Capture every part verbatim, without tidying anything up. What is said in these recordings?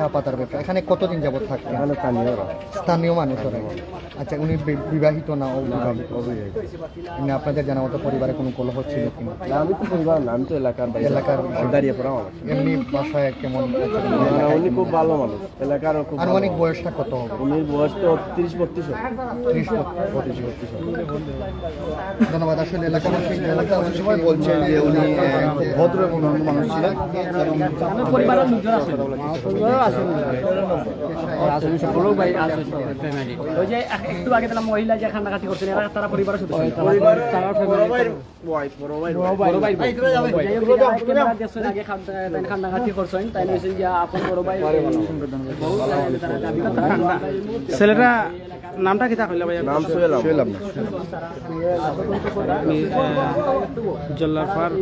চা পাতার ব্যবসা। এখানে কতদিন যাবত থাকতেন? এখানে স্থানীয়রা। স্থানীয় মানুষ ওরা। আচ্ছা, উনি বি-, বিবাহিত না অবিবাহিত? অবিবাহিত। এমনি আপনাদের জানা মতো পরিবারে কোনো কলহ ছিল কিনা? না, আমি তো পরিবার না, আমি তো এলাকার বাইরে। এলাকার বাইরে। দাঁড়িয়ে পড়া মানুষ। এমনি বাসায় কেমন আচরণ? না, না, উনি খুব ভালো মানুষ, এলাকারও খুব ভালো মানুষ। আনুমানিক বয়সটা কত হবে? উনির বয়স তো ত্রিশ বত্রিশ হবে। ত্রিশ বত্রিশ। ধন্যবাদ। আসলে এলাকাবাসী, এলাকাবাসী সবাই বলছেন যে উনি, আহ, খুব ভদ্র এবং নম্র মানুষ ছিলেন এবং আমার পরিবারের লোকজন আছেন। পরিবারও আছেন। আছেন, বড় ভাই আছেন, family। ওই যে এক-, একটু আগে তারা মহিলা যে কান্নাকাটি করছেন, এরা তারা পরিবারের সদস্য? পরিবার, তারা family। বড় ভাই, বড় ভাই। যাই হোক, যারা camera দেখছেন, আগে কান্না-, তাই কান্নাকাটি করছেন, তাই নিয়েছেন যে আপন বড় ভাই, এই, তারা দাবি করছেন। ছেলেটা নামটা কিতা কইলা ভাইয়া? নাম সোহেল আহমদ। সোহেল আহমদ। আপনি, আহ, জল্লারপাড়।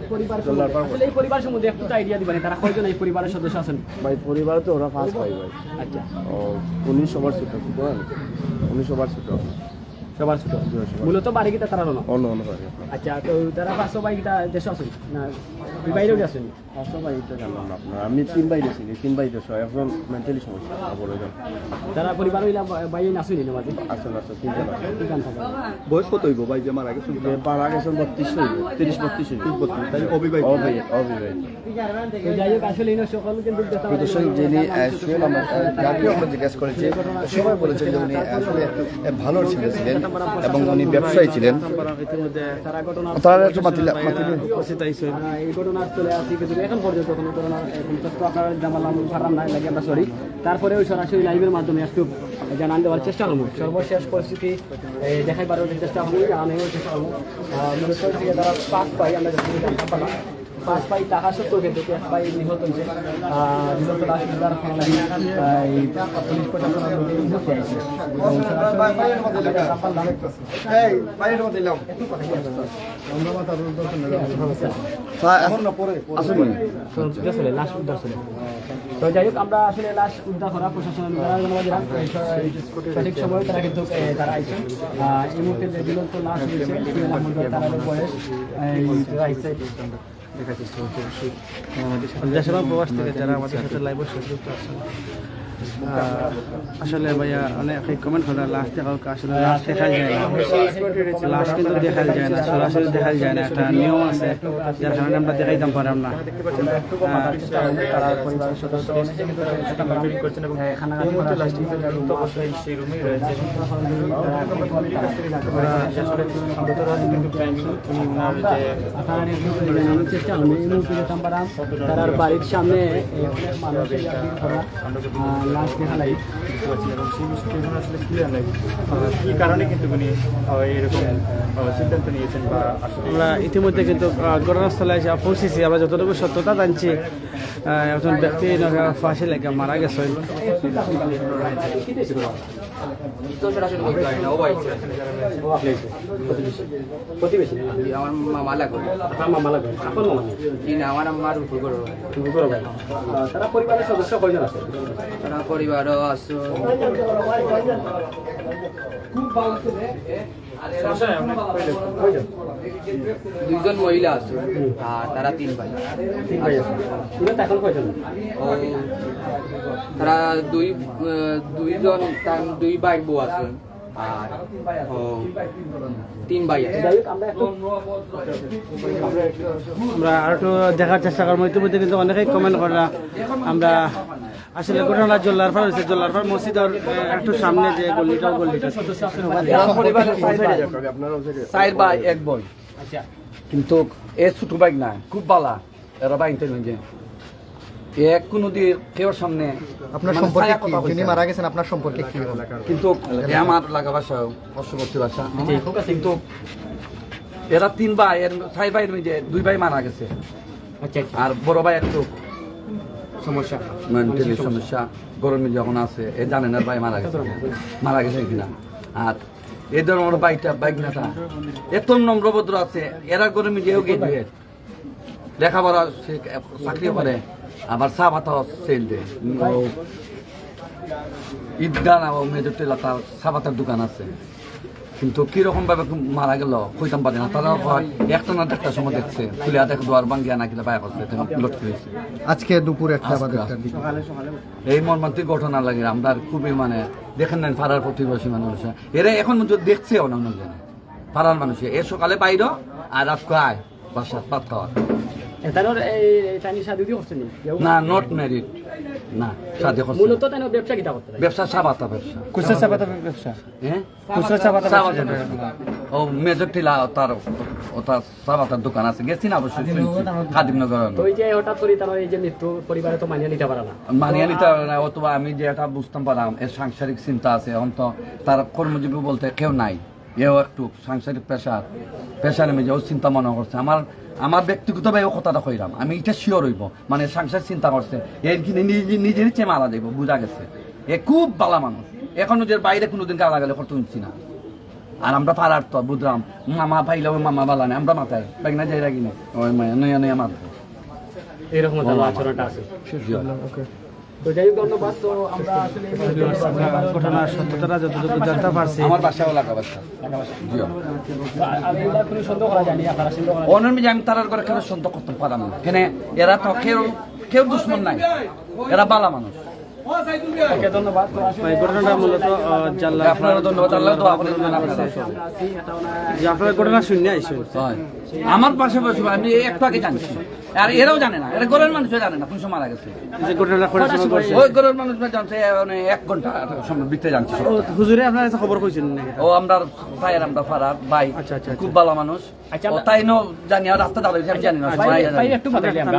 জল্লারপাড়। আসলে এই পরিবার সম্বন্ধে একটু তো idea দিবেন, তারা কয়জন এই পরিবারের সদস্য আছেন? ভাই, পরিবারে তো ওরা পাঁচ ভাই, ভাই। আচ্ছা। ও, উনি সবার ছোট, বুঝলেন? উনি সবার ছোট। সবার ছোট? জি, সবার। মূলত বাড়ি কিতা তারা অন্য? অন্য, অন্য বাড়ি। আচ্ছা, তো তারা পাঁচ ভাই কিতা দেশে আছেন? না, বাইরেও আছেন? আসলে ভাই, এটা জানলাম না আপনার। আমি তিন ভাই গেছি, তিন ভাই দেশে, এখন mentally সমস্যা, বড় জন। তারা পরিবার হইলা বা-, ভাই না শুনি না বাদে? আসলে, আসলে, তিনজন আছে। তিনজন থাকে। বয়স কত হইব ভাই যে মারা গেছেন? যে মারা গেছেন বত্রিশ হইব, ত্রিশ বত্রিশ হইব। ত্রিশ বত্রিশ, তাই অবিবাহিত? অবিবাহিত, অবিবাহিত। তো যাই হোক, আসলে এই সকল কিন্তু দর্শক যিনি, আহ, সোহেল আহমদ, আহ, যাকে আমরা জিজ্ঞেস করেছি, সবাই বলেছেন যে উনি আসলে, আহ, ভালো ছেলে ছিলেন এবং উনি ব্যবসায়ী ছিলেন। তারা একটু মাতিলা-, মাতিলে। উপস্থিত আইসেন। আহ, এই ঘটনাস্থলে আছি, কিন্তু এখন পর্যন্ত কোনো ধরনের, আহ, কোনো তথ্য আপনারা জানালাম, পারলাম না, লাগে আমরা sorry। তারপরে ওই সরাসরি live-এর মাধ্যমে একটু জানান দেওয়ার চেষ্টা করবো। সর্বশেষ পরিস্থিতি, এ, দেখাই পারার চেষ্টা করবো, জানানোর চেষ্টা করবো। আহ, মূলত হচ্ছে গিয়ে তারা পাঁচ ভাই, আমরা যতটুকু জানতে পারলাম, পাঁচ ভাই থাকা সত্ত্বেও কিন্তু এক ভাই নিহত হয়েছে। আহ, নিহত লাশ উদ্ধার করা লাগে, আহ, এই পুলিশ প্রশাসনের লোকজন ঘুরতে আসে। এবং সরাসরি আমরা জানতে পারলাম, স্যার, আসুন। তো ঠিক আছে, লাশ উদ্ধার ছিল। তো যাই হোক, আমরা আসলে লাশ উদ্ধার করা প্রশাসনের লোকেরা ধন্যবাদ জানাই। এই স-, এই সঠিক সময়ে তারা কিন্তু, এ, তারা আইসেন। আহ, এই মুহূর্তে যে ঝুলন্ত লাশ রয়েছে, সোহেল আহমদ, তার আরো বয়স, এই, আইসে। দেখার চেষ্টা করছি অবশ্যই। আহ, দেশ এবং প্রবাস থেকে যারা আমাদের সাথে live-এ যুক্ত আছেন, আহ, আসলে ভাইয়া অনেক comment করে, লাশ দেখা হোক, আসলে লাশ দেখা যায় না, লাশ কিন্তু দেখা যায় না, সরাসরি দেখা যায় না, একটা নিয়ম আছে, যার কারণে আমরা দেখাইতাম পারলাম না। আহ, তারা পরিবারের সদস্য করছেন এবং এই মুহূর্তে লাশটি কিন্তু সেই রুমেই রয়েছে। ওরা যতটা কিন্তু উনি ওনার যে আপনারা চেষ্টা করবেন, এই মুহূর্তে যেতাম পারাম, তারার বাড়ির সামনে, এ, অনেক মানুষ এই ভিড় করা, আহ, লাশ দেখা লাগে। বুঝতে পারছি না। এবং সেই বিষয়টা এখন আসলে clear নাই। আহ, কি কারণে কিন্তু উনি, আহ, এরকম, আহ, সিদ্ধান্ত নিয়েছেন বা আসলে আমরা ইতিমধ্যে কিন্তু, আহ, ঘটনাস্থলে এসে পৌঁছেছি। আমরা যতটুকু সত্যতা জানছি, আহ, একজন ব্যক্তি ফাঁসি লেগে মারা গেছেন। তো সরাসরি বলতে পারি না, ও ভাই। প্রতিবেশী। প্রতিবেশী? জি, আমার মামা লাগবে। আপনার মামা লাগবে? আপনার মামা নেই? জি না, আমার আম্মার উপর করো। উপর করো ভাই। আহ, তারা পরিবারের সদস্য কয়জন আছে? তারা পরিবারও আছে। সমস্যা নাই, আমরা কই যাবো? কয়জন? দুইজন মহিলা আছে, হুম। আর তারা তিন ভাই। তিন ভাই আছে। এরা এখন কয়জন? ও, তারা দুই, আহ, দুইজন, তার দুই ভাই বউ আছে। আর, ও, তিন ভাই আছে। যাই হোক, আমরা একটু, আমরা আর একটু দেখার চেষ্টা করবো। ইতিমধ্যে কিন্তু অনেকেই comment কররা। আমরা আসলে ঘটনা জল্লারপাড় হয়েছে, জল্লারপাড় মসজিদের, আহ, একটু সামনে যে গলিটা, গলিটা। চার ভাই, এক বোন। আচ্ছা। কিন্তু এ ছোট ভাই না, খুব বালা। এরা ভাই তো নিজে। এ কোনোদিন কেউর সামনে আপনার মানে সম্পর্কে ছায়া কি? কথা কইছে যিনি না। মারা গেছেন, আপনার সম্পর্কে কি? কিন্তু এ আমার লাগা বাসা, পার্শ্ববর্তী বাসা। জি। কিন্তু এরা তিন ভাই, এর চার ভাইর মধ্যে দুই ভাই মারা গেছে। আচ্ছা, আচ্ছা। আর বড় ভাই একটু সমস্যা। মেন্টালি মানসিক সমস্যা। সমস্যা, গরমে যখন আছে, এ জানে না ভাই মারা গেছে। মারা গেছে কিনা। আর এই ধরনের ভাইটা, ভাইগনাটা এত নম্রভদ্র আছে, এরা গরমে যেও গিয়ে ধুয়ে। লেখাপড়া সে চাকরি করে, আবার চা পাতা সেল দেয়। ও ঈদগাহ না, ও মেজর টেলা তার চা পাতার দোকান আছে। কিন্তু কিরকম ভাবে মারা গেল কইতাম পারি না। তারা কয় একটা না দেড়টার সময় দেখছে, খুলিয়া দেখে দুয়ার ভাঙ্গিয়া না কিলা বাইর করছে, এটা লটকে রয়েছে। আজকে দুপুর একটা বা আজকে, দেড়টার দিকে। এই মর্মান্তিক ঘটনা লাগে আমরা খুবই মানে দেখেন না পাড়ার প্রতিবেশী মানুষ এরা এখন পর্যন্ত দেখছে অন্য জনে পাড়ার মানুষে এ সকালে বাইরে আর রাত খায় বাসা ভাত খাওয়ার। এতানোর এই, এই তানি শাদি উদি করছে নি? কেউ? না, not married। না, শাদি করছে না। মূলত তানোর ব্যবসা কিতা করতে লাগে? ব্যবসা চা পাতা ব্যবসা। খুচরা চা পাতা ব্যবসা? হ্যাঁ? খুচরা চা পাতা চা ব্যবসা? পাতা ব্যবসা। ও মেজর টিলা তার, ও তার চা পাতার দোকান আছে। গেছি না অবশ্যই, শুনছি। খাদিমনগর হলো। তো এই যে হঠাৎ করে তার এই যে মৃত্যু পরিবারে তো মানিয়ে নিতে পারে না। মানিয়ে নিতে পারে না, অথবা আমি যে এটা বুঝতাম পারলাম, এর সাংসারিক চিন্তা আছে, এখন তো তার কর্মজীবী বলতে কেউ নাই। এও একটু সাংসারিক প্রেশার, প্রেশারের মধ্যে ও চিন্তা মনে করছে। আমার, আমার ব্যক্তিগতভাবে ও কথাটা কইলাম, আমি এটা শিওর হইব, মানে সাংসারিক চিন্তা করছে, এর কি নিজে, নিজের ইচ্ছে মারা যাইব, বুঝা গেছে। এ খুব ভালা মানুষ, এখন ওদের বাইরে কোনোদিন গালাগালি করতে শুনছি না। আর আমরা পাড়ার তো বুঝলাম, মামা পাইলে ওই মামা ভালা নেই, আমরা মাথায় ব্যাগ না যাই রাখি না, ওই মায়া নয়া নয়া মারবো। এরকম তার আচরণটা আছে। জি। তো যাই হোক, ধন্যবাদ। তো আমরা আসলে এই মুহূর্তে ঘটনার সত্যতাটা যতটুকু জানতে পারছি। আমার বাসাও লাগা বাসা। জি। আর, আর এগুলা কোনো সন্দেহ করা যায়নি, আপনারা সন্দেহ করা অনর মিজে আমি তারার করে কেন সন্দেহ করতে পারলাম না। কেন এরা তো কেউ, কেউ দুশমন নাই, এরা ভালা মানুষ। ওকে, ধন্যবাদ। তো আসলে এই ঘটনাটা মূলত, আহ, জাল্লা আপনারা ধন্যবাদ, আল্লাহ দোয়া করেন যেন আপনারা সব। যে আপনারা ঘটনা শুনে আইসেন। হয়। আমার পাশাপাশি আমি এই একটু আগে জানছি। আর এরাও জানে না, এরা ঘরের মানুষও জানে না কোন সময় মারা গেছে। যে ঘটনাটা ঘটার সময় ঘটছে। ওই ঘরের মানুষ না জানছে, মানে, এক ঘন্টা সময় ভিতরে জানছে সব। ও, হুজুরে আপনার কাছে খবর কইছিলেন নাকি? ও, আমরা ভাইয়ের, আমরা পাড়ার ভাই, আচ্ছা, আচ্ছা, খুব আচ্ছা। ভালা মানুষ। আচ্ছা, ও, আমরা তাই ন জানি, আর রাস্তা দাঁড়াইছে, আমি জানি না, আচ্ছা, সবাই ভাই, জানে। একটু বাতাইলে আমরা।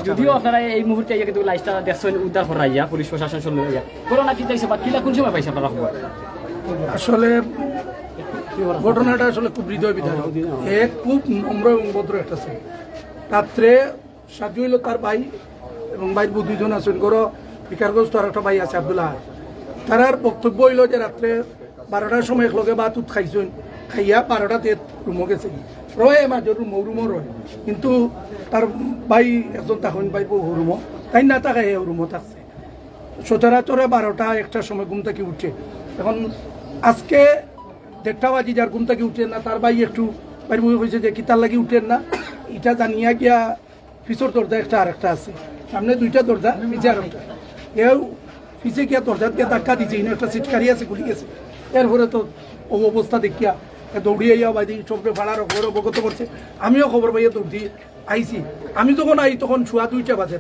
যদিও আপনারা এই মুহূর্তে আইয়া কিন্তু লাশটা দেখছেন, উদ্ধার করা ইয়া, পুলিশ প্রশাসন সব লইয়া। ঘটনা কি চাইছে বা কিলা কোন সময় পাইছে আপনারা খবর? আসলে ঘটনাটা আসলে খুব হৃদয় বিদারক। এ খুব নম্র এবং ভদ্র একটা ছেলে। রাত্রে সাজু হইল তার ভাই এবং ভাইর বউ দুইজন আছেন, ঘরো বিকারগ্রস্ত আর একটা ভাই আছে আব্দুল আহাদ। তারার বক্তব্য হইল যে রাত্রে বারোটার সময় একলগে ভাত উত খাইছইন, খাইয়া বারোটাতে রুমো গেছে। রয় মাঝে রুমো, রুমো রয়, কিন্তু তার ভাই একজন তখন ভাই বউ রুমো, তাই না তাকে রুমো থাকছে। সচরাচরে বারোটা একটার সময় ঘুম থাকি উঠে। এখন আজকে দেড়টা বাজি যার ঘুম থাকি উঠে না, তার ভাই একটু ভাইর বউ কইছে যে কিতার লাগি উঠেন না, এটা জানিয়া গিয়া পিছর দরজা একটা আরেকটা আছে, সামনে দুইটা দরজা, পিছে আরেকটা। এও পিছে গিয়া দরজাত গিয়া ধাক্কা দিছে, ইনো একটা সিটকারি আছে, খুলি গেছে। এরপরে তো ও অবস্থা দেখিয়া এ দৌড়িয়া আইয়া বাদি সবরে ফাড়ার খবর অবগত করছে। আমিও খবর পাইয়া দৌড় দিয়ে আইছি। আমি যখন আই তখন সোয়া দুইটা বাজে।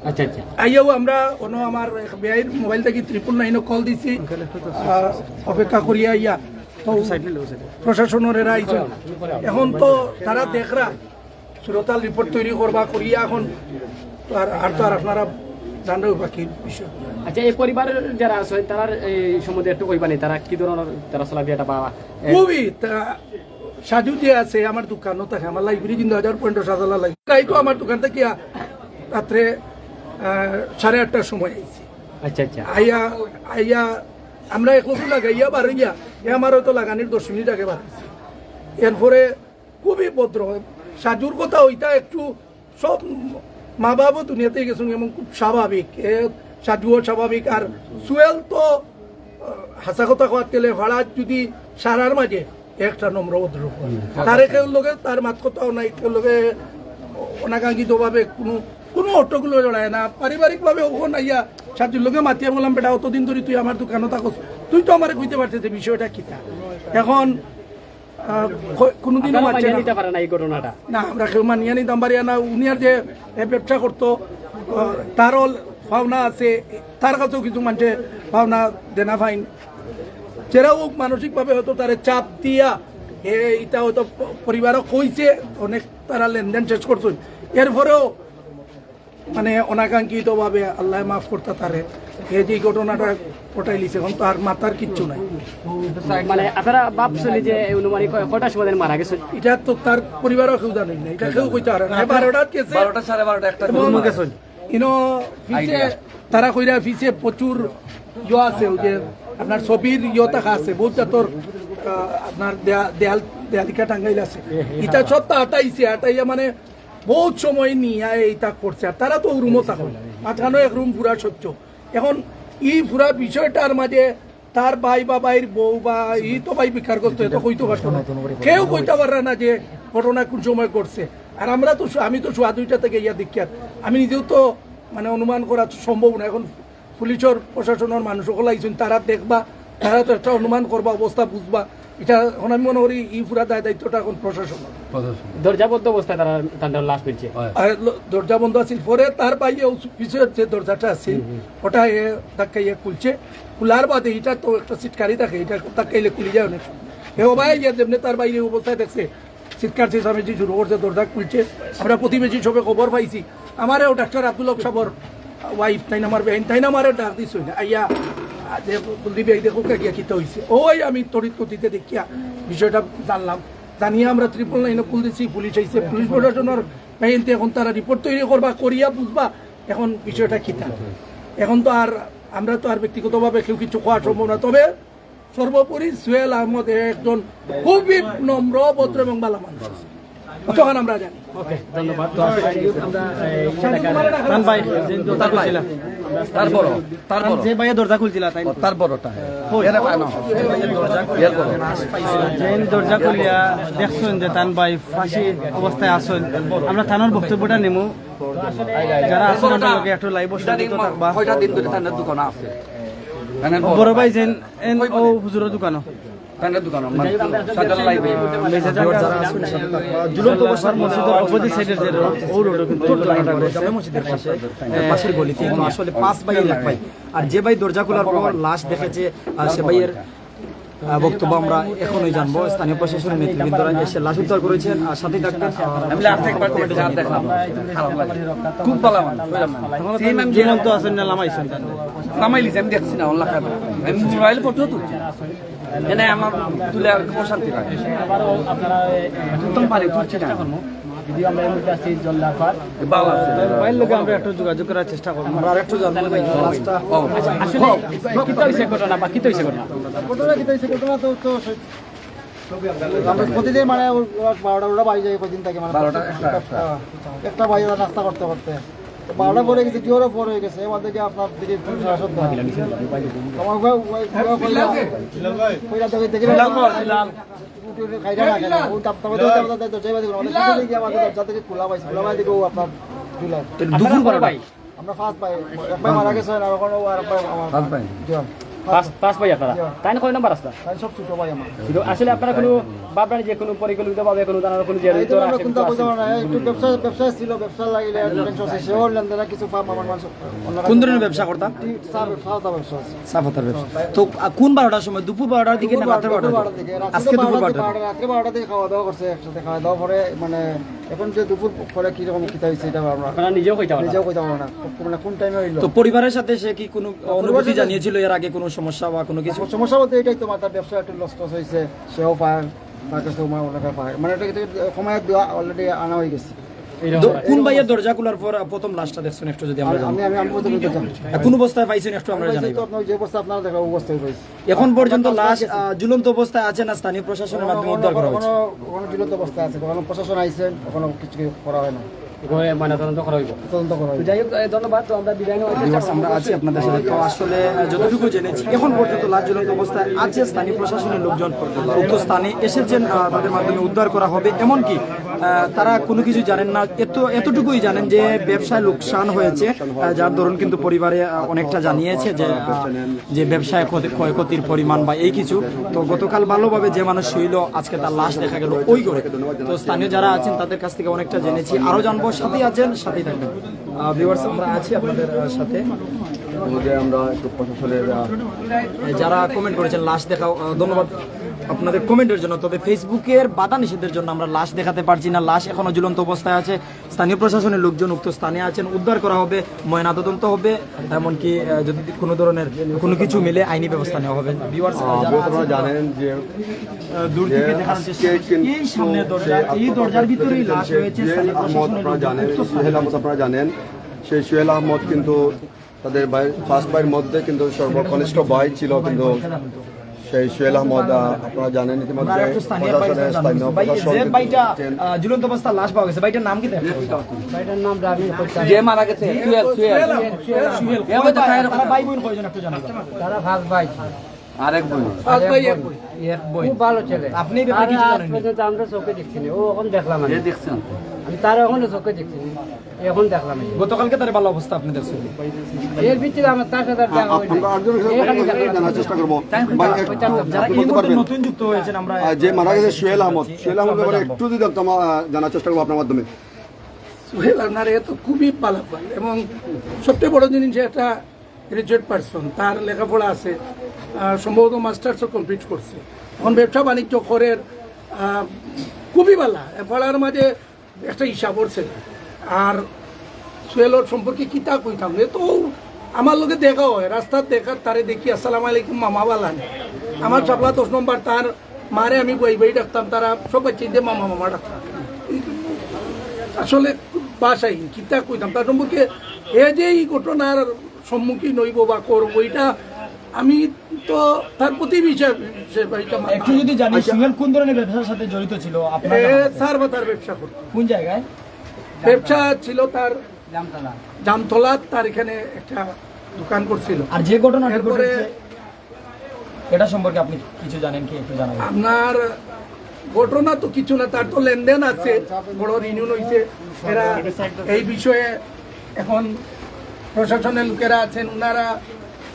আচ্ছা, আচ্ছা। আইয়াও আমরা অনো আমার এক বেয়াইর মোবাইল থাকি ট্রিপল নাইনও কল দিছি, আহ, অপেক্ষা করিয়া আইয়া। তো প্রশাসনের এরা আইছে। এখন তো তারা দেখরা সুরতাল রিপোর্ট তৈরি করবা, করিয়া এখন তো আর, আর তো আর আপনারা জানলেও বাকি বিষয়। আচ্ছা, এই পরিবারের যারা আছে, তারা এই সম্বন্ধে একটু কইবা নি, তারা কি ধরনের তারা চলাফেরাটা বা, এ, খুবই, তা, সাজু যে আছে আমার দোকানও থাকে, আমার লাইব্রেরি কিন্তু হাজার পয়েন্ট সাজালা লাগে। তাই তো আমার দোকান থেকে আ-, রাত্রে, আহ, সাড়ে আটটার সময় আইছি। আচ্ছা, আচ্ছা। আইয়া, আইয়া আমরা এক লোক লাগাইয়া বারইয়া, এ আমার হয়তো লাগানির দশ মিনিট আগে বারইছি। এরপরে খুবই ভদ্র। সাজুর কথা ওইটা একটু সব মা বাবাও দুনিয়াতে গেছেন এবং খুব স্বাভাবিক। এ সাজুও স্বাভাবিক। আর সুয়েল তো, আহ, হাছা কথা কওয়াত গেলে ফাড়াত যদি সারার মাঝে একটা নম্র ভদ্র লোক। তারে কেউ লগে তার মাত কথাও নাই, কেউ লগে অনাকাঙ্ক্ষিতভাবে কোনো, কোনো হট্টগোলো জড়ায় না। পারিবারিকভাবে ওখান আইয়া সাজুর লগে মাতিয়া বললাম, "বেটা, অতদিন ধরে তুই আমার দোকানো থাকস, তুই তো আমারে কইতে পারছিস যে বিষয়টা কিতা।" এখন আহ, ক-, কোনোদিনও আপনারা মানছে মানিয়ে না। নিতে পারে না এই ঘটনাটা? না, আমরা কেউ মানিয়ে নিতাম পারি না। উনি আর যে, এ, ব্যবসা করতো, আহ, তারও পাওনা আছে, তার কাছেও কিছু মানছে পাওনা দেনা ফাইন। যেরা হোক, মানসিকভাবে হয়তো তারে চাপ দিয়া, এ, এটা হয়তো প-, পরিবারও কইছে, অনেক তারা লেনদেন শেষ করছেন। এরপরেও মানে অনাকাঙ্ক্ষিতভাবে আল্লাহ মাফ করতা তারে, এ যে ঘটনাটা ঘটাইলিছে, এখন তো আর মাতার কিচ্ছু নাই। মানে আপনারা ভাবছেন যে এই অনুমানিক কয়-, কয়টার সময় মারা গেছে? এটা তো তার পরিবারও কেউ জানেন না, এটা কেউ কইতে পারে না। বারোটাত গেছে। বারোটা, সাড়ে বারোটা, একটা এবং রুমো গেছে। ইনো পিছে আইডিয়া। তারা কইরা পিছে প্রচুর ইয়ে আছে, ওই যে আপনার ছবির ইয়ে থাকা আছে, বহুত জাতর, আহ, আপনার দেয়া-, দেয়াল, দেয়ালিকা টাঙ্গাইল আছে। এটা সব তো আটাইছে, আটাইয়া মানে বহুত সময় নিয়া এইটা করছে। আর তারা তো রুমো থাকে, মাঝখানো এক রুম পুরা স্বচ্ছ। এখন এই পুরা বিষয়টার মাঝে তার ভাই বা ভাইর বউ বা ই তো ভাই বিকারগ্রস্ত, এ তো কইতো পারতো না। কেউ কইতা পাররা না যে ঘটনা কোন সময় ঘটছে। আর আমরা তো সু-, আমি তো সোয়া দুইটা থেকে ইয়া দেখি, আর আমি নিজেও তো মানে অনুমান করা তো সম্ভব না। এখন পুলিশর প্রশাসনর মানুষ সকল আইছইন, তারা দেখবা, তারা তো একটা অনুমান করবা, অবস্থা বুঝবা। এটা এখন আমি মনে করি এই পুরা দায় দায়িত্বটা এখন প্রশাসনর। প্রশাসন। দরজা বন্ধ অবস্থায় তারা, তাদের লাশ মিলছে। হয়। আর ল-, দরজা বন্ধ আছিল, পরে তার বাইরে ও পিছের যে দরজাটা আছিল, হুম, হুম। ওটা এ ধাক্কা ইয়ে খুলছে, খোলার বাদে এটা তো একটা সিটকারি থাকে, এটা ধাক্কা ইলে খুলি যায় অনেক সময়। এ ও ভাই ইয়ে যেমনি তার বাইরে অবস্থায় দেখছে, চিৎকার চেঁচামেচি শুরু করছে, দরজা খুলছে। আমরা প্রতিবেশী সবে খবর পাইছি। আমারেও ডাক্তার আব্দুল হক সাবর ওয়াইফ, তাইন আমার বেইন, তাইন আমারে ডাক দিছইন। আইয়া, আ, যে কুলদীপ ভাই দেখো কে গিয়া কিতা হইছে। ওই আমি তড়িৎ গতিতে দেখিয়া বিষয়টা জানলাম। জানিয়া আমরা ট্রিপল নাইনে কল দিছি, পুলিশ আইছে, পুলিশ প্রশাসনর বেইনতে এখন তারা রিপোর্ট তৈরি করবা, করিয়া বুঝবা এখন বিষয়টা কিতা। এখন তো আর আমরা তো আর ব্যক্তিগতভাবে কেউ কিছু কওয়া সম্ভব না। তবে সর্বোপরি সোহেল আহমদ একজন খুবই নম্র, ভদ্র এবং ভালো মানুষ। তখন আমরা জানি। ওকে, ধন্যবাদ। তো আসলে আমরা, এই, এলাকার তান ভাই, যে দরজা খুলছিলা। তার বড়, তার বড়। যে ভাইয়ে দরজা খুলছিলা, তাই? ও, তার বড়টা। কই? এর ভাই না। এর বড়। যে দরজা খুলিয়া দেখছইন যে তান ভাই ফাঁসি অবস্থায় আছইন, আমরা তানর বক্তব্যটা নিমু। যারা আছইন, আমরা লগে একটু live-ও সংযুক্ত থাকবা। কয়টা দিন ধরে তার দোকান আছে? বড় ভাই যেন এন ও হুজুরর দোকানো। তার দোকানো, মানে, সাদা live-এ। মেজর যারা আছইন, সাথে থাকবা। ঝুলন্ত অবস্থায় মসজিদর opposite side-এ যে রোড, ও রোডও কিন্তু এই ঘটনাটা ঘটছে। জামে মসজিদের পাশে, পাশের গলিতে। তো আসলে পাঁচ ভাই, এক ভাই। আর যে ভাই দরজা খোলার পর লাশ দেখেছে, আহ, সে ভাইয়ের, আহ, বক্তব্য আমরা এখনই জানবো। স্থানীয় প্রশাসনের নেতৃবৃন্দরা এসে লাশ উদ্ধার করেছেন, আর সাথেই থাকবেন, আহ, আমি লাস্ট একবার দেখলাম, দেখলাম। খারাপ লাগে। খুব ভালো মানুষ, বুঝলাম না। তখন তো সেই মানুষ জীবন্ত আছেন না, লামাইছেন? লামাইলিছে, আমি দেখছি না, ওর লাখার। আমি মোবাইল ফটো তুলছি। এনে আমার তুলে আর একটু অশান্তি লাগে। একদম পানি তুলছি না। যদিও আমরা এই মুহূর্তে আছি জল্লাফার। ভালো আছে। ভাইয়ের লগে আমরা একটু যোগাযোগ করার চেষ্টা করবো। আমরা আরেকটু জানবো যে লাশটা ও। আচ্ছা, আসলে কিতা হইছে ঘটনা বা কিতা হইছে ঘটনা? ঘটনা কিতা হইছে? ঘটনা তো, তো আমরা প্রতিদিন মানে ওর, ওর বারোটা, ওরা বাড়ি যায় কদিন থেকে, মানে বারোটা, একটা, একটা। একটা বাড়ি ওরা নাস্তা করতে করতে। তো বারোটা পরে গেছে, জোরে পরে হয়ে গেছে, এবার দেখি আপনার দিকে একটু সারা সপ্তাহ। আমার উপায়, উপায়, উপায় কইলা, কইলা দেখি, দেখি, উঠে উঠে খাইটা না খেলে, ও তাপ তাপ দিয়ে, তাপ তাপ দিয়ে, দরজায় বাজে, আমাদের দরজা থেকে খোলা পাইছে, খোলা পাইছে, ও আপনার ঝুলা। দুপুর বারোটা। আমরা পাঁচ ভাই, এক ভাই মারা গেছে, আর এখন ও আর এক ভাই আমার। পাঁচ ভাই? জি, পাঁচ, পাঁচ ভাই আপনারা? জি। তাই না, কয় নাম্বার রাস্তা? তাই সব ছোট ভাই আমার। কিন্তু আসলে আপনারা কোনো ভাবনা যে কোনো পরিকল্পিতভাবে কোনো জানার কোনো যে এই তো আমরা চিন্তা করতে পারি না, একটু ব্যবসা, ব্যবসা ছিল, ব্যবসা লাগিলে একটু টেনশন আছে, সেও লেনদেনে কিছু ফার্ম আমার মানুষ, অন্যরা কোন ধরনের ব্যবসা করতাম? চা, চা ব্যবসা আছে। চা পাতার ব্যবসা। তো, আহ, কোন বারোটার সময়? দুপুর বারোটার দিকে না দুপুর রাতের বারোটা, বারোটার দুপুর দিকে? বারোটার দিকে। আজকে বারোটার দুপুর দিকে, বারোটা। বারোটা, রাত্রে বারোটা দিকে খাওয়া দাওয়া করছে একসাথে, খাওয়া দাওয়া পরে মানে এখন যে দুপুর পরে কিরকম কিতা হইছে এটা আমরা আপনারা নিজেও কইতা পারবেন না? নিজেও কইতা পারবো না। কো-, মানে কোন টাইমে হইলো? তো পরিবারের সাথে সে কি কোনো পরিবারের অনুভূতি সাথে জানিয়েছিল এর আগে কোনো সমস্যা বা কোনো কিছু? সমস্যা বলতে এটাই তো, মাথার ব্যবসা একটু লস টস হইছে, সেও পায়, তার কাছে মা ওনাকে পায়, মানে এটা কিন্তু কমায় দেওয়া already আনা হয়ে গেছে। তো কোন ভাইয়ের দরজা খোলার পর, আহ, প্রথম লাশটা দেখছেন একটু যদি আমরা আমি, জানি? আমি, আমি, আমি প্রথমে তো জানি। আহ, কোন অবস্থায় পাইছেন একটু আমরা আমি জানাই। তো আপনার যে অবস্থা আপনারা দেখা, ওই অবস্থায় পাইছি। এখন পর্যন্ত লাশ, আহ, ঝুলন্ত অবস্থায় আছে না স্থানীয় প্রশাসনের মাধ্যমে উদ্ধার করা হয়েছে? ওখানে, ওখানে ঝুলন্ত অবস্থায় আছে, ওখানে প্রশাসন আইছে, ওখানে কিছু করা হয় না। ওখানে ময়নাতদন্ত করা হইব। তদন্ত করা হইব। যাই হোক, এ, ধন্যবাদ। তো আমরা বিদায় নেওয়ার চেষ্টা viewers, আমরা আছি আপনাদের সাথে। তো আসলে, আহ, যতটুকু জেনেছি, এখন পর্যন্ত লাশ ঝুলন্ত অবস্থায় আছে। স্থানীয় প্রশাসনের লোকজন উক্ত স্থানে এসেছেন, আহ, তাদের মাধ্যমে উদ্ধার করা হবে। এমনকি, আহ, তারা কোনো কিছু জানেন না, এত, এতটুকুই জানেন যে ব্যবসায় লোকসান হয়েছে, আহ, যার দরুন কিন্তু পরিবারে, আহ, অনেকটা জানিয়েছে যে, আহ, যে ব্যবসায় ক্ষতি, ক্ষয়ক্ষতির পরিমাণ বা এই কিছু। তো গতকাল ভালোভাবে যে মানুষ শুইল, আজকে তার লাশ দেখা গেল ওই ঘরে। তো স্থানীয় যারা আছেন তাদের কাছ থেকে অনেকটা জেনেছি, আরও জানবো, সাথেই আছেন, সাথেই থাকবেন। আহ, viewers, আমরা আছি আপনাদের, আহ, সাথে। যে আমরা একটু প্রশাসনের, আহ, যারা কমেন্ট করেছেন লাশ দেখাও, আহ, ধন্যবাদ আপনাদের কমেন্টের জন্য। তবে Facebook-এর বাধা নিষেধের জন্য আমরা লাশ দেখাতে পারছি না। লাশ এখনো ঝুলন্ত অবস্থায় আছে। স্থানীয় প্রশাসনের লোকজন উক্ত স্থানে আছেন, উদ্ধার করা হবে, ময়নাতদন্ত হবে, এমনকি, আহ, যদি কোনো ধরনের কোনো কিছু মিলে আইনি ব্যবস্থা নেওয়া হবে। Viewers, আহ, যারা আপনারা আছেন, জানেন যে, আহ, দূর যে থেকে দেখার চেষ্টা আজকে করছি। এই কিন্তু সামনের দরজা, সেই এই আপনারা দরজার ভিতরেই লাশ রয়েছে। যে স্থানীয় আহমদ প্রশাসনের আপনারা লোকজন জানেন, উক্ত স্থানে সোহেল আহমদ আপনারা জানেন, সেই সোহেল আহমদ কিন্তু তাদের ভাই, পাঁচ ভাইয়ের মধ্যে কিন্তু সর্বকনিষ্ঠ ভাই ছিল, কিন্তু সেই সোহেল আহমদ, আহ, আপনারা জানেন ইতিমধ্যে আমরা একটু স্থানীয় ভাই প্রশাসনের, স্থানীয় ভাই, প্রশাসন যে কিন্তু ভাইটা, আহ, ঝুলন্ত অবস্থায় লাশ পাওয়া গেছে, ভাইটার নাম কি? ভাইটার নাম রাবি। যে মারা গেছে, সুহেল, সুহেল। সুহেল। এ ভাই, তারা ভাই বোন কয়জন একটু জানাবেন? তারা পাঁচ ভাই। আরেক বোন। পাঁচ ভাই এক বোন। এক বোন। খুব ভালো ছেলে। আপনি এই ব্যাপারে তারে কিছু আজ জানেন? পর্যন্ত আমরা চোখে দেখছি না, ও এখন দেখলাম আমি। এ দেখছেন? আমি তারে এখনো চোখে দেখছি না, এখন দেখলাম আমি। গতকালকে তার ভালো অবস্থা আপনি দেখছেন? এর ভিতরে আমার তার সাথে আর দেখা হয়নি। আমরা আরেকজনের সাথে এই খালি কথা দেখা জানার চেষ্টা করবো। Time ভাই, কত? একটু যারা এই বলতে মুহূর্তে পারবেন? নতুন যুক্ত হয়েছেন, আমরা আহ, যে মারা গেছে সোহেল আহমদ, সোহেল আহমদের ব্যাপারে একটু যদি জানতাম, আহ, জানার চেষ্টা করবো আপনার মাধ্যমে। সোহেল আপনার এ তো খুবই ভালো পান এবং সবচেয়ে বড় জিনিস যে একটা গ্র্যাজুয়েট পারসন, তার লেখাপড়া আছে, আহ, সম্ভবত মাস্টার্সও কমপ্লিট করছে। এখন ব্যবসা বাণিজ্য করের, আহ, খুবই ভালা। এ পাড়ার মাঝে একটা হিসাব করছে। আর সোহেলর সম্পর্কে কিতা কইতাম, এ তো আমার লগে দেখা হয়, রাস্তাত দেখা, তারে দেখি, "আসসালামু আলাইকুম মামা, বালা নি?" আমার শাপলা দশ নম্বর, তার মারে আমি বই বই ডাকতাম, তারা সব বাচ্চা মামা মামা ডাকতাম। আসলে খুব ভাষাহীন, কিতা কইতাম তার সম্পর্কে। এ যে এই ঘটনার সম্মুখীন হইব বা করব, এটা আমি তো তার প্রতিবেশী হিসেবে এটা মানতাম। একটু যদি জানি, আচ্ছা। সোহেল কোন ধরনের ব্যবসার সাথে জড়িত ছিল আপনার এ জানা মতে? সার বাতার ব্যবসা করত। কোন জায়গায়? ব্যবসা ছিল তার জামতলা। জামতলা, তার এখানে একটা দোকান করছিল। আর যে ঘটনাটি এরপরে ঘটেছে, এটা সম্পর্কে আপনি কিছু জানেন কি? একটু জানাবেন। আপনার ঘটনা তো কিছু না, তার তো লেনদেন আছে, বড় ঋণী হইছে। এরা এই বিষয়ে এখন প্রশাসনের লোকেরা আছেন, ওনারা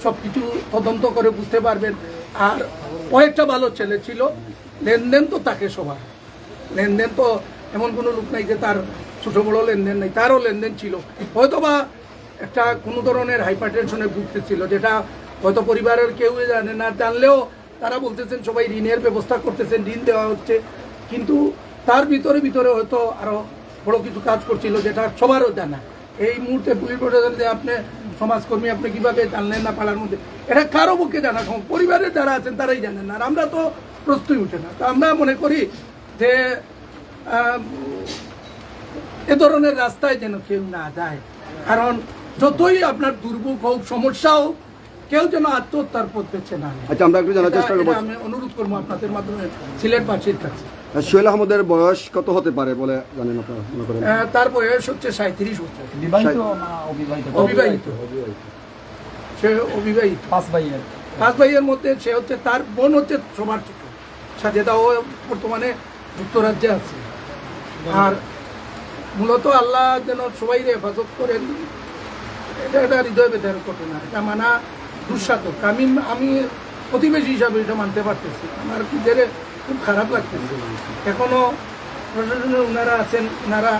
সব কিছু তদন্ত করে বুঝতে পারবেন। আর কয়েকটা ভালো ছেলে ছিল, লেনদেন তো থাকে সবার, লেনদেন তো এমন কোনো লোক নাই যে তার ছোট বড় লেনদেন নাই, তারও লেনদেন ছিল। হয়তোবা একটা কোনো ধরনের হাইপার টেনশনে ভুগতেছিল, যেটা হয়তো পরিবারের কেউ জানে না, জানলেও তারা বলতেছেন সবাই ঋণের ব্যবস্থা করতেছেন, ঋণ দেওয়া হচ্ছে, কিন্তু তার ভিতরে ভিতরে হয়তো আরো বড় কিছু কাজ করছিল, যেটা সবারও জানা। এই মুহূর্তে পুলিশ প্রশাসন যে আপনি সমাজকর্মী, আপনি কিভাবে জানলেন না পাড়ার মধ্যে, এটা কারো পক্ষে জানা সম্ভব, পরিবারের যারা আছেন তারাই জানেন না। আর আমরা তো প্রশ্নই উঠে না। তো আমরা মনে করি যে আহ, এ ধরনের রাস্তায় যেন কেউ না যায়, কারণ যতই আপনার দুর্ভোগ হোক, সমস্যা হোক, কেউ যেন আত্মহত্যার পথ বেছে না নেয়। আচ্ছা, আমরা একটু জানার এটা, চেষ্টা করবো। এটা আমি অনুরোধ করবো আপনাদের মাধ্যমে সিলেটবাসীর কাছে। আর সোহেল আহমদের বয়স কত হতে পারে বলে জানেন আপনারা, মনে করেন? আহ, তার বয়স হচ্ছে সাঁইত্রিশ বছর। বিবাহিত সাঁই- না অবিবাহিত? অবিবাহিত। সে অবিবাহিত। পাঁচ ভাইয়ের। পাঁচ ভাইয়ের মধ্যে সে হচ্ছে, তার বোন হচ্ছে সবার ছোট। সাজেদা ও বর্তমানে যুক্তরাজ্যে আছে। আর মূলত আল্লাহ যেন সবাইরে হেফাজত করেন, এটা একটা হৃদয় বেদনার ঘটনা, এটা মানা দুঃসাধ্য। আমি, আমি প্রতিবেশী হিসাবে এটা মানতে পারতেছি, আমার নিজেরে খুব খারাপ লাগতেছে। এখনো প্রশাসনের ওনারা আছেন, ওনারা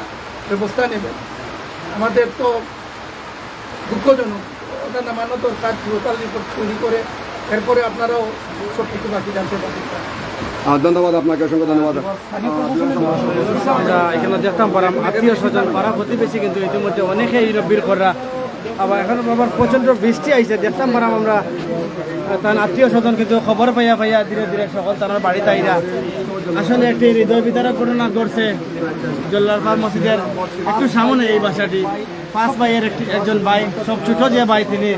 ব্যবস্থা নেবেন। আমাদের তো দুঃখজনক, ওটা নামানো দরকার, চিরকাল রিপোর্ট তৈরি করে, এরপরে আপনারাও সব কিছু বাকি জানতে পারবেন। আহ, ধন্যবাদ আপনাকে, অসংখ্য ধন্যবাদ। আমরা এখানে দেখতাম পারাম আত্মীয় স্বজন, পাড়া প্রতিবেশী কিন্তু ইতিমধ্যে অনেকেই রব্বির কররা। আবার এখন আবার প্রচণ্ড বৃষ্টি আইছে, দেখতাম পারাম আমরা, আহ, তার আত্মীয় স্বজন কিন্তু খবর পাইয়া পাইয়া ধীরে ধীরে সকল তার বাড়িত আইরা। আসলে একটি হৃদয় বিদারক ঘটনা ঘটছে জল্লারপাড় মসজিদের একটু সামনে এই বাসাটি। পাঁচ ভাইয়ের একটি, একজন ভাই, সব ছোট যে ভাই তিনি।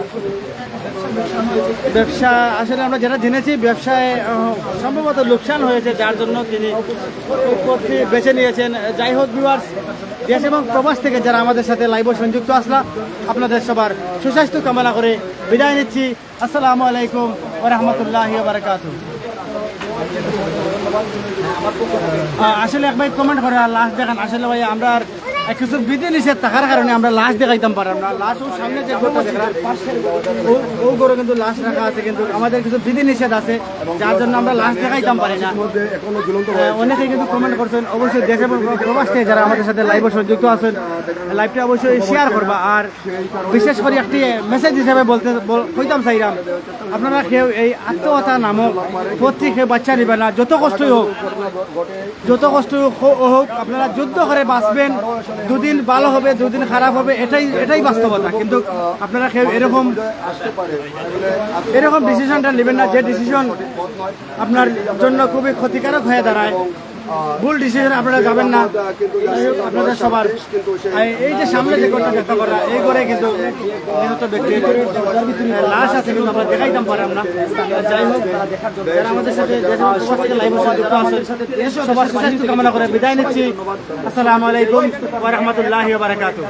ব্যবসা আসলে আমরা যেটা জেনেছি, ব্যবসায়, আহ, সম্ভবত লোকসান হয়েছে, যার জন্য তিনি এই পথটি বেছে নিয়েছেন। যাই হোক, ভিউয়ার্স, দেশ এবং প্রবাস থেকে যারা আমাদের সাথে লাইভে সংযুক্ত আসলা, আপনাদের সবার সুস্বাস্থ্য কামনা করে বিদায় নিচ্ছি। আসসালামু আলাইকুম ওয়া রাহমাতুল্লাহি ওয়া বারাকাতুহু। আহ, আসলে এক ভাই কমেন্ট করে আর লাশ দেখান। আসলে ভাই, আমরা আর কিছু বিধি নিষেধ থাকার কারণে আমরা লাশ দেখাইতাম পারলাম না। লাশ ওর সামনে যে ঘরটা দেখরা, ও, ও ঘরে কিন্তু লাশ রাখা আছে, কিন্তু আমাদের কিছু বিধি নিষেধ আছে, যার জন্য আমরা লাশ দেখাইতাম পারি না। আহ, অনেকেই কিন্তু কমেন্ট করছেন, অবশ্যই দেশে এবং প্রবাস থেকে যারা আমাদের সাথে লাইভে সংযুক্ত আছেন, লাইভটা অবশ্যই শেয়ার করবা। আর বিশেষ করে একটি মেসেজ হিসাবে বলতে বল- কইতাম চাইলাম, আপনারা কেউ এই আত্মহত্যা নামক পথটি কেউ বাচ্চা নিবে না। যত কষ্টই হোক, যত কষ্ট হোক, হোক, আপনারা যুদ্ধ করে বাঁচবেন। দুদিন ভালো হবে, দুদিন খারাপ হবে, এটাই, এটাই বাস্তবতা। কিন্তু আপনারা কেউ এরকম, এরকম ডিসিশনটা নেবেন না, যে ডিসিশন আপনার জন্য খুবই ক্ষতিকারক হয়ে দাঁড়ায়। ভুল ডিসিশন আপনারা যাবেন না। যাই হোক, আপনাদের সবার এই, এই যে সামনে যে ঘরটা দেখতে পারা, এই ঘরে কিন্তু নিহত ব্যক্তির, আহ, লাশ আছে, কিন্তু আমরা দেখাইতাম পারলাম না। যাই হোক, যারা আমাদের সাথে দেশ এবং প্রবাস থেকে লাইভে যুক্ত আছেন, সবার সুস্বাস্থ্য কামনা করে বিদায় নিচ্ছি। আসসালামু আলাইকুম ওয়া রাহমাতুল্লাহি ওয়া বারাকাতুহু।